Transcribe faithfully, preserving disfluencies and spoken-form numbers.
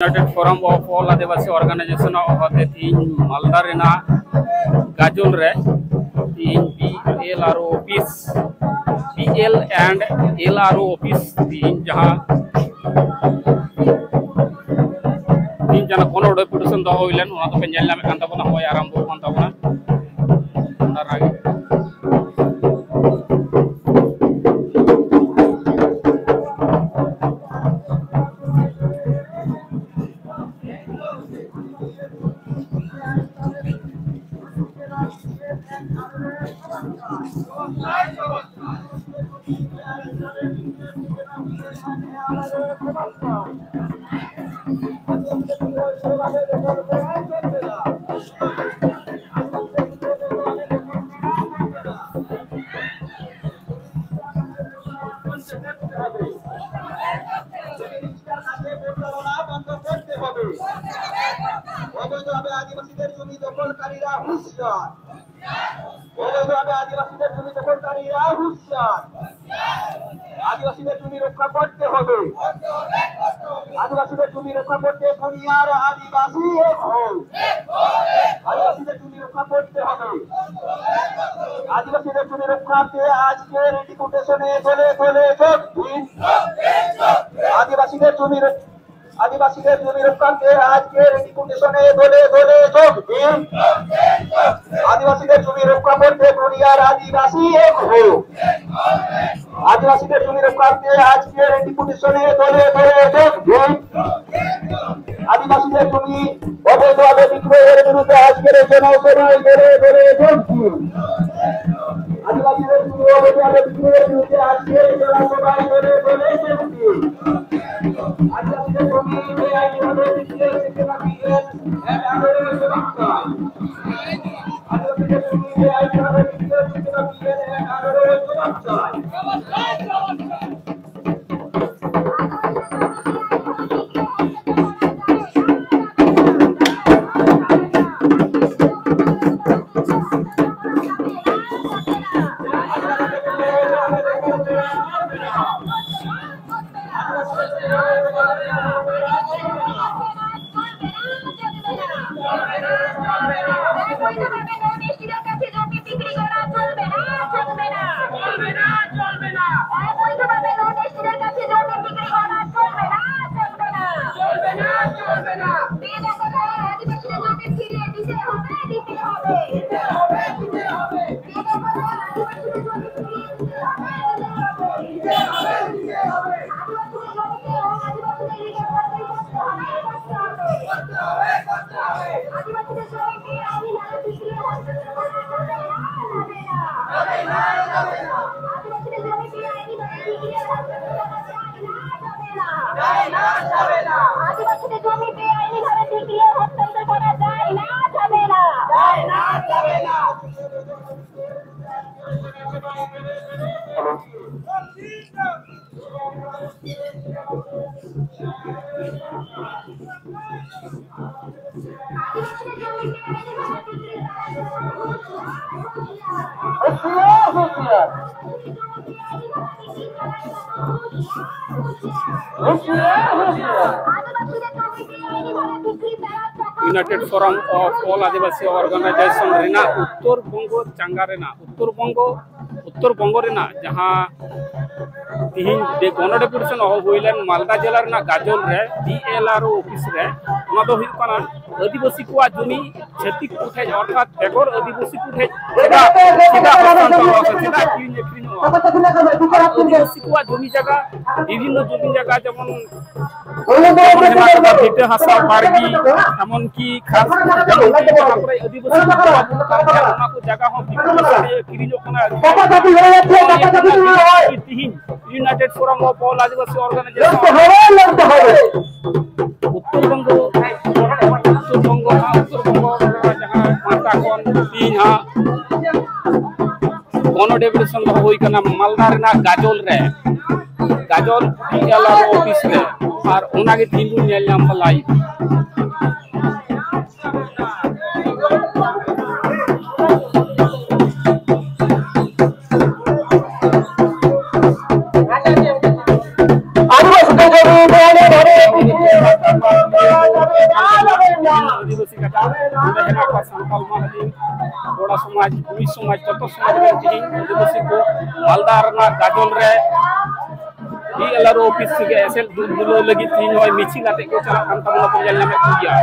United Forum of All Adivasi Organization ᱦᱚᱛᱮ ᱛᱮᱦᱮᱧ ᱢᱟᱞᱫᱟ ᱨᱮᱱᱟᱜ ᱜᱟᱡᱚᱞ ᱨᱮ ᱛᱮᱦᱮᱧ B L R O office, B L and L R O office ᱛᱮᱦᱮᱧ ᱡᱟᱦᱟᱸ ᱛᱮᱦᱮᱧ ᱡᱟᱦᱟᱸ ᱜᱚᱱᱚ deputation ᱫᱚᱦᱚ ᱦᱩᱭ ᱞᱮᱱ, ᱚᱱᱟ ᱫᱚᱯᱮ ᱧᱮᱞ ᱧᱟᱢᱮᱫ ᱠᱟᱱ ᱛᱟᱵᱚᱱᱟ, ᱦᱚᱸᱜᱼᱚᱭ ᱟᱨᱟᱢᱵᱚ ᱠᱟᱱ ᱛᱟᱵᱚᱱᱟ᱾ ᱚᱱᱟ ᱨᱮᱱᱟᱜ ᱜᱮ অবৈধভাবে আদিবাসীদের জমি দখলকারীরা হুঁশিয়ার। অবৈধভাবে আদিবাসীদের জমি দখলকারীরা হুঁশিয়ার। আদিবাসীদের জমি রক্ষা করতে হবে। আদিবাসীদের জমি রক্ষা করতে দুনিয়ার আদিবাসী এক হও। আদিবাসীদের জমি রক্ষা করতে হবে। আদিবাসীদের জমি রক্ষার্থে আজকের ডেপুটেশনে দলে দলে যোগ দিন। আদিবাসীদের জমি রক্ষা আদিবাসীদের জমি রক্ষার্থে আজকের ডেপুটেশনে দলে দলে যোগ দিন। আদিবাসীদের জমি রক্ষা করতে দুনিয়ার আদিবাসী এক হও। আদিবাসীদের জমি রক্ষার্থে আজকের ডেপুটেশনে দলে দলে যোগ দিন। আদিবাসীদের জমি অবৈধভাবে বিক্রয়ের বিরুদ্ধে আজকের এই জনসভায় দলে দলে যোগ দিন। আদিবাসীদের জমি অবৈধভাবে বিক্রয়ের বিরুদ্ধে আজকের এই জনসভায় দলে দলে যোগ দিন। আদিবাসীদের জমি বেআইনিভাবে বিক্রয় থেকে বাকি এক এগারো জবাব চাই। আদিবাসীদের জমি বেআইনিভাবে বিক্রয় থেকে বাকি এক এগারো জবাব চাই। United Forum of All Adivasi Organization ᱨᱮᱱᱟᱜ ᱩᱛᱛᱚᱨ ᱵᱚᱝᱜᱚ ᱪᱟᱸᱜᱟ ᱨᱮᱱᱟᱜ, ᱩᱛᱛᱚᱨ ᱵᱚᱝᱜᱚ, ᱩᱛᱛᱚᱨ ᱵᱚᱝᱜᱚ ᱨᱮᱱᱟᱜ ᱡᱟᱦᱟᱸ ᱛᱤᱦᱤᱧ ᱰᱮ-, ᱜᱚᱱᱚ ᱰᱮᱯᱩᱴᱮᱥᱚᱱ ᱦᱚᱦᱚ ᱦᱩᱭ ᱞᱮᱱ ᱢᱟᱞᱫᱟ ᱡᱮᱞᱟ ᱨᱮᱱᱟᱜ ᱜᱟᱡᱚᱞ ᱨᱮ ᱰᱤ ᱮᱞ ᱟᱨ ᱳ ᱚᱯᱷᱤᱥ ᱨᱮ, ᱚᱱᱟ ᱫᱚ ᱦᱩᱭᱩᱜ ᱠᱟᱱᱟ ᱟᱹᱫᱤᱵᱟᱹᱥᱤ ᱠᱚᱣᱟᱜ ᱡᱚᱢᱤ ᱪᱷᱟᱹᱛᱤᱠ ᱠᱚ ᱴᱷᱮᱡ, ᱚᱨᱛᱷᱟᱛ ᱵᱮᱜᱚᱨ ᱟᱹᱫᱤᱵᱟᱹᱥᱤ ᱠᱚ ᱴᱷᱮᱡ ᱪᱮᱫᱟᱜ, ᱪᱮᱫᱟᱜ ᱦᱚᱥᱛᱟᱱᱛᱚᱨᱚᱜᱼᱟ ᱥᱮ ᱪᱮᱫᱟᱜ ᱠᱤᱨᱤᱧ ᱟᱹᱠᱷᱨᱤᱧᱚᱜᱼᱟ? ᱟᱹᱫᱤᱵᱟᱹᱥᱤ ᱠᱚᱣᱟᱜ ᱡᱚᱢᱤ ᱡᱟᱭᱜᱟ, ᱵᱤᱵᱷᱤᱱᱱᱚ ᱡᱚᱢᱤ ᱡᱟᱭᱜᱟ ᱡᱮᱢᱚᱱ ᱡᱮᱢᱚᱱ ᱦᱮᱱᱟᱜ ᱠᱟᱫᱟ ᱵᱷᱤᱴᱟᱹ ᱦᱟᱥᱟ, ᱵᱟᱲᱜᱤ, ᱮᱢᱚᱱᱠᱤ ᱠᱷᱟᱥ ᱡᱮᱢᱚᱱ ᱠᱤ ᱡᱟᱦᱟᱸ ᱠᱚᱨᱮ ᱟᱹᱫᱤᱵᱟᱹᱥᱤ ᱠᱚ ᱵᱟᱠᱚ ᱛᱟᱦᱮᱸ ᱠᱟᱱᱟ, ᱚᱱᱟ ᱠᱚ ᱡᱟᱭᱜᱟ ᱦᱚᱸ ᱫᱤᱠᱩ ᱠᱚ ᱥᱟᱶᱛᱮ ᱠᱤᱨᱤᱧᱚᱜ ᱠᱟᱱᱟ᱾ ᱛᱤᱦᱤᱧ United Forum of All Adivasi Organization Uttar Banga, Uttar Banga, ᱦᱟᱸᱜ, ᱩᱛᱛᱚᱨ ᱵᱚᱝᱜᱚ ᱡᱟᱦᱟᱸ ᱯᱟᱦᱴᱟ ᱠᱷᱚᱱ ᱛᱤᱦᱤᱧ ᱦᱟᱸᱜ ᱜᱚᱱᱚ ᱰᱮᱯᱩᱴᱮᱥᱚᱱ ᱫᱚᱦᱚ ᱦᱩᱭ ᱠᱟᱱᱟ ᱢᱟᱞᱫᱟ ᱨᱮᱱᱟᱜ ᱜᱟᱡᱚᱞ ᱨᱮ, ᱜᱟᱡᱚᱞ ᱰᱤ ᱮᱞ ᱟᱨ ᱳ ᱚᱯᱷᱤᱥ ᱨᱮ, ᱟᱨ ᱚᱱᱟᱜᱮ ᱛᱤᱦᱤᱧ ᱵᱚᱱ ᱧᱮᱞ ᱧᱟᱢ ᱫᱟ ᱞᱟᱭᱤᱵᱷ᱾ ᱟᱹᱫᱤᱵᱟᱹᱥᱤ ᱠᱟᱛᱷᱟ ᱱᱚᱰᱮ ᱦᱮᱱᱟᱜ ᱠᱚᱣᱟ ᱥᱟᱱᱛᱟᱲ ᱢᱟᱹᱦᱞᱤ, ᱠᱚᱲᱟ ᱥᱚᱢᱟᱡᱽ, ᱠᱩᱲᱤ ᱥᱚᱢᱟᱡᱽ, ᱡᱚᱛᱚ ᱥᱚᱢᱟᱡᱽ ᱨᱮᱱ ᱛᱮᱦᱮᱧ ᱟᱹᱫᱤᱵᱟᱹᱥᱤ ᱠᱚ ᱢᱟᱞᱫᱟ ᱨᱮᱱᱟᱜ ᱜᱟᱡᱚᱞ ᱨᱮ ᱵᱤ ᱮᱞ ᱟᱨ ᱳ ᱚᱯᱷᱤᱥ ᱨᱮᱜᱮ ᱮᱥᱮᱫ ᱫᱩᱞ ᱫᱩᱞᱟᱹᱣ ᱞᱟᱹᱜᱤᱫ ᱛᱮᱦᱮᱧ ᱱᱚᱜᱼᱚᱭ ᱢᱤᱪᱷᱤᱞ ᱟᱛᱮ ᱠᱚ ᱪᱟᱞᱟᱜ ᱠᱟᱱ ᱛᱟᱵᱚᱱᱟ ᱠᱚ ᱧᱮᱞ ᱧᱟᱢᱮᱫ ᱠᱚ ᱜᱮᱭᱟ᱾